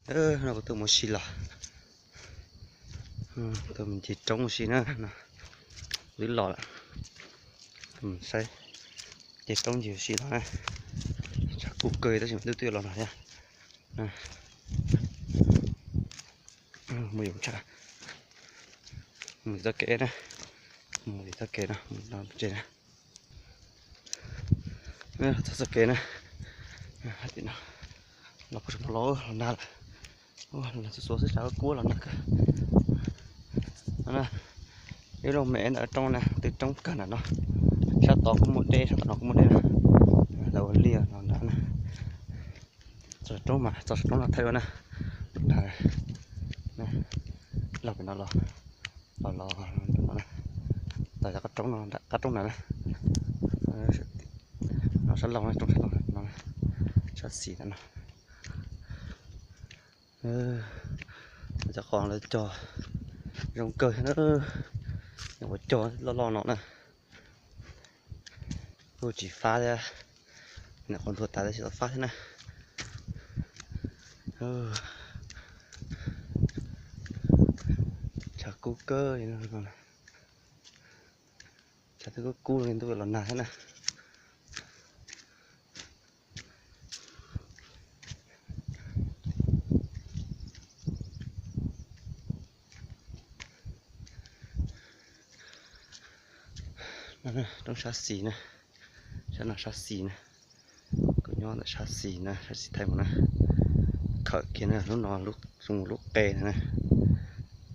No kuv tuaj mus si los, tuaj mus ncig roob mus si na, twb los lawm. Saib, ces roob ncig si los na, tshav kub kawg tab sis mas twb twb los no thiab. Mus yus tshaj, mus txoj kev na, mus txoj kev no, mus no tsev na. Txog txoj kev na, tim no los puag saum no los los nag lawm. Los xuav xuav xwb, tshav kub los nag kawg. Ib lub me ntawm roob na, twb roob kawg nram no. Sab tod kuj muaj dej, sab tom no kuj muaj dej na. Lawv ua liaj no nrad na. Txog roob mas txog roob no thaij ua na. Nrad, los pem no los, los los no, txog qab roob no, qab roob na na. No sab laug na, roob sab laug no, sab xis ntawm no. Cov qos lawv cog zoo kawg thiab na, nyuam qhuav cog loj loj no na. Kuj tsis fab thiab, nyuam qhuav ntuag tas tab sis tsis tau fab thiab na. Tshav kub kawg li no, tshav twb kub kub li, ntuj los nag thiab na. Roob sab xis na, sab no sab xis na. Kuv nyob ntawm sab xis na, sab xis thaij mus na. Khawm kiag na, lub no zoo lub qe na.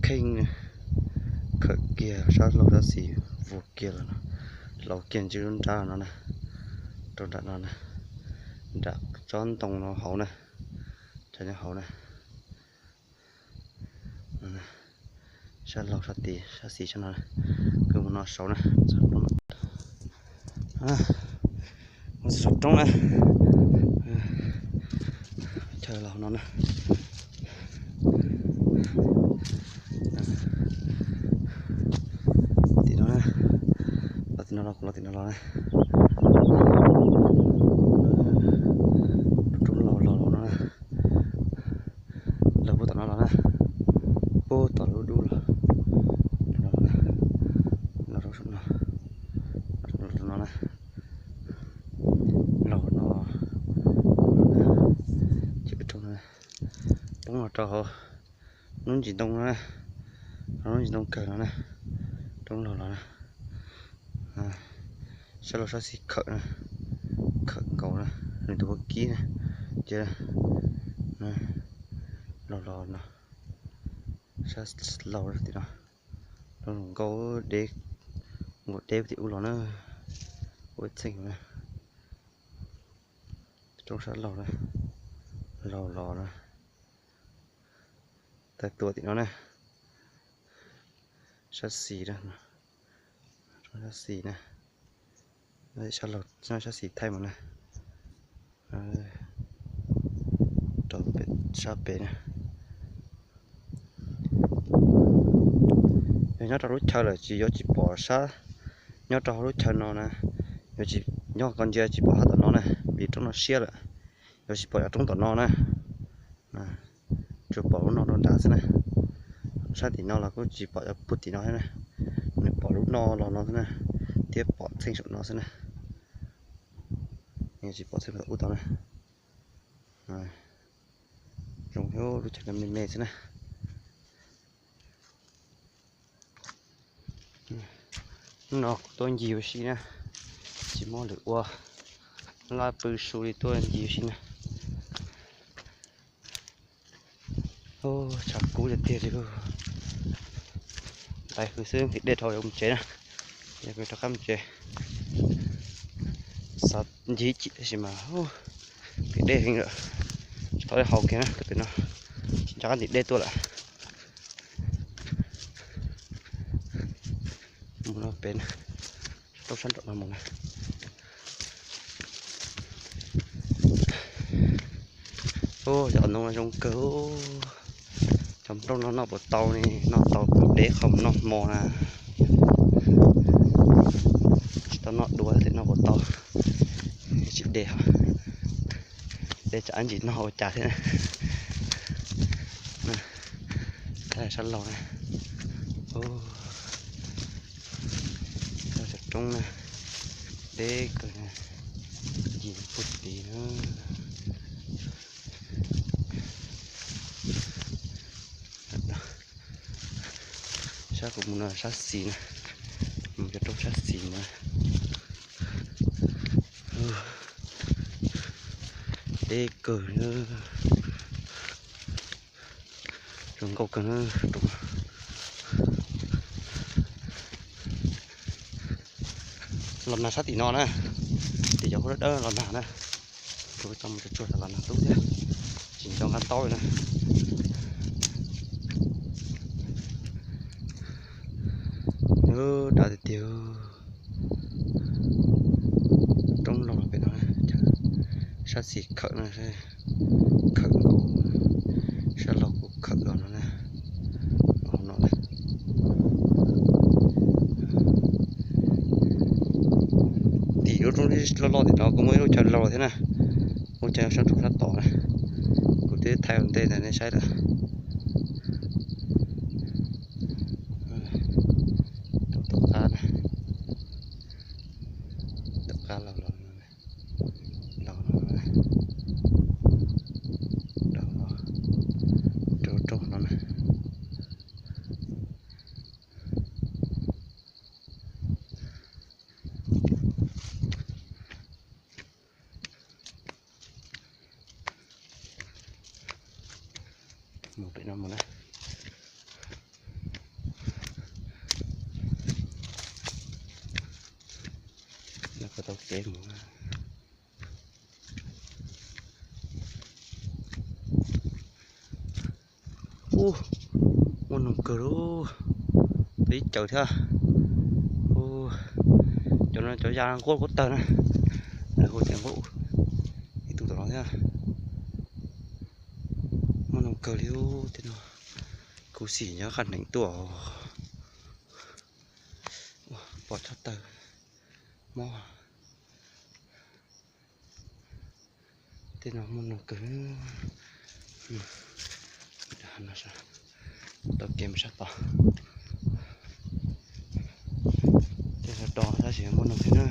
Kheej, khawm kiag sab laug sab xis, vuag kiag los no, hlauv kiag ntsis lub nrab no na, rau nram no na, nram tsob ntoo no hauv na, cov nyob hauv na. Sab laug sab tid, sab xis sab no, kuv mus no saud na. Mus txog saum roob na, chaw los no na. Tim no na, los tim no los, kuv los tim no los na. Roob laug laug no na. Laug puag tom no los na, puag tom lub dub los, los rau saum no, no na, laug no, ces peb roob no, poob los rau hauv lub ntsis ntoo no na, lub ntsis ntoo kawg no na, roob laug los na. Sab laug sab xis khawm na, khawm nkaus na, nws tus ua kib na, ces laug los no, sab laug tim no, zoo nkauj deb, nkaus deb tim ub los na, ua txheej na. Roob sab laug na, laug los na, tawg tua tim no na, sab xis na, sab xis na, sab laug sab xis thaij mus na, rau pem sab pem na. Yog nyob rau lub chaw lawm tsis yuav tsis pom sab, nyob rau hauv lub chaw no na, yuav tsis, nyob koj ntsia tsis pom sab tom no na, vim roob no siab lawm, yuav tsis pom cov roob tom no na. Tsuas pom lub no rau nrad xwb na. Sab tim no los kuj tsis pom cov puag tim no thiab na, nws pom lub no los no xwb na, thiab pom txheej saum no xwb na, tsis pom txheej ub tod na. Zoo thiab, lub chaw no me me xwb na. Hnub no kuv tuaj ncig ua si na, tsis muaj lwm ua, laj pw su li tuaj ncig ua si na. Tshav kub tiag tiag li. Nqaim hws xwb, nqhis dej dhau yuav mus tsev na, yuav rov qab mus tsev. Xav ncig ib chim tab sis mas nqhis dej heev lawm, tsis tau dej haus kiag na, tus pem no tsis nco qab ntim dej tuaj lawm. Mus no pem, rau sab nraum no mus na. Cov ntoo no zoo kawg. Cov nplooj no noj puas tau ne, noj tau deb qhov mus noj hmo na. Tsis tau noj dua thiab noj puas tau. Tsis deb, deb tsam ib ntsis noj ua cas thiab. Sab laug na, sab cov roob na, deb kawg na, yim puag tid na. Sab kuv mus no sab xis na, mus cov roob sab xis na. Deb kawg na, zoo nkauj kawg na. Los nag sab tim no na, tim cov hauv dawb dawb los nag na. Kuv tau mus tsuag tsuag los nag tub thiab, tsis nco nqa ntaub li na. Dav tiag tiag. Roob laug los pem no, sab xis khawm no, khawm nkaus, sab laug kuj khawm los no na, hauv no na. Tim lub roob loj loj tim no kuj muaj ib lub chaw laug thiab na, lub chaw sab roob sab tod na, kuv twb thaij ua ntej ntawd nej saib lawm. Tom qab na, tom qab los los no, los no, los no, rau roob no na. Mus pem no mus na. No puas tau kev mus. Ub, muaj noog kawg lauj, tau ib caws thiab. Cov no cov ya nquab kuj tawg na, lawv hu tias nquab, ib tug tom no thiab. Muaj noog kawg li ub, tej no khuv xim nyob qab hneev tuaj. Pom tshaj tawg mob. Tej no muaj noog kawg. Tau kev mus sab tod. Tej no do tab sis muaj noog thiab na.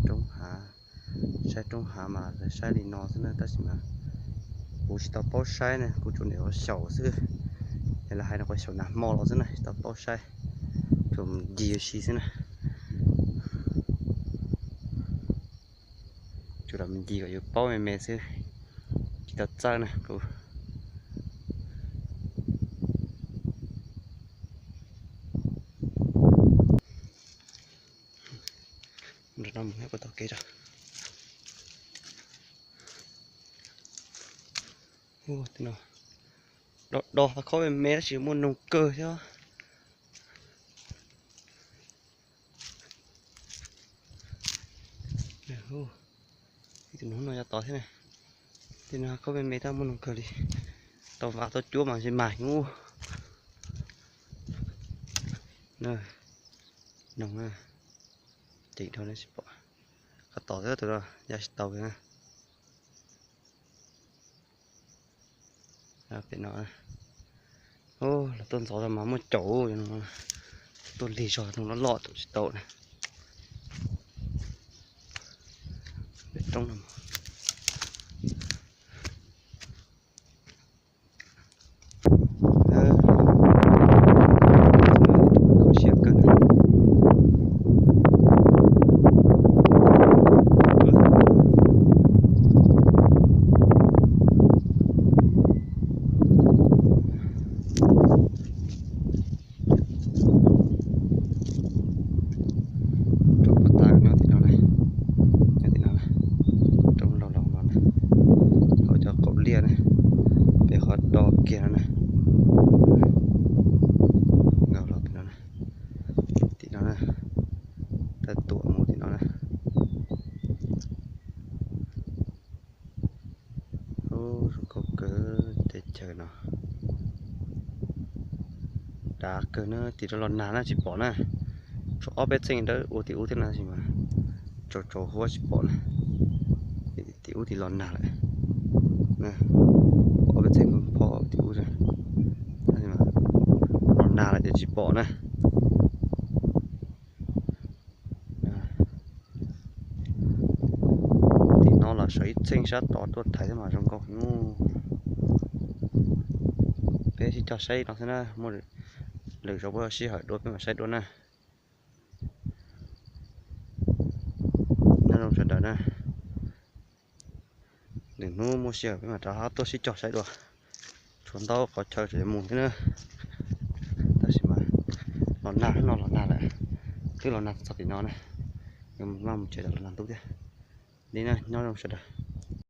Roob hav, saib roob hav mas saib li no xwb na, tab sis mas kuv tsis tau paub saib na, kuv tsuas niam ua xyaum xwb. Es lawv hais no kuv xyaum nag hmo los xwb na, tsis tau paub saib, tsuas mus ncig ua si xwb na. Tsuas los mus ncig kom yus paub me me xwb, tsis tau txawj na kuv. Nram no mus thiab puas tau kev rau. Ub, tej no do do tau khob me me tab sis muaj noog kawg thiab. Tus no no yav tod thiab na. Tej no khob me me tab muaj noog kawg li. Tau vam tau cuab mas tsis mag heev ub. Noog na, ceev dhau na tsis pom. Qhov tod thiab tus no ya tsis tau kiag na. Pem no, los tuaj ntxov mas muaj caum, tuaj lig zog noog loj loj tus tsis tau na. Pem roob no. Siab kawg. Roob puag ta nyob tim no na, nyob tim no na, roob laug laug no na, hauv cov qaum liaj na, pem qhov do kiag no na, nkaus los pem no na, tim no na, tawm tuam mus tim no na. Ub, zoo nkauj kawg teb chaws no. Dav kawg na, tim no los nag na tsis pom na. Tshuav ob peb txheej dawb ua tim ub thiab na, tab sis mas tsaus tsaus huab tsis pom na. Tim ub tim los nag lawm. Ob peb txheej phob tim ub, los nag lawm ces tsis pom na. Tim no los sawv ib txheej sab tod tuaj thaiv thiab mas zoo nkauj heev. Peb sib cog saib no xwb na, muaj lwm zaus puas sij hawm dua peb mam saib dua na. Nyob zoo sawv daws na, lwm hnub muaj sij hawm peb mam rov qab tuaj sib cog saib dua. Tshuav ntau qhov chaw tseem mus thiab na, tab sis mas los nag no los nag lawm, twb los nag txog tim no na, maj mus tsev los nag ntub thiab. Li na, nyob zoo sawv daws.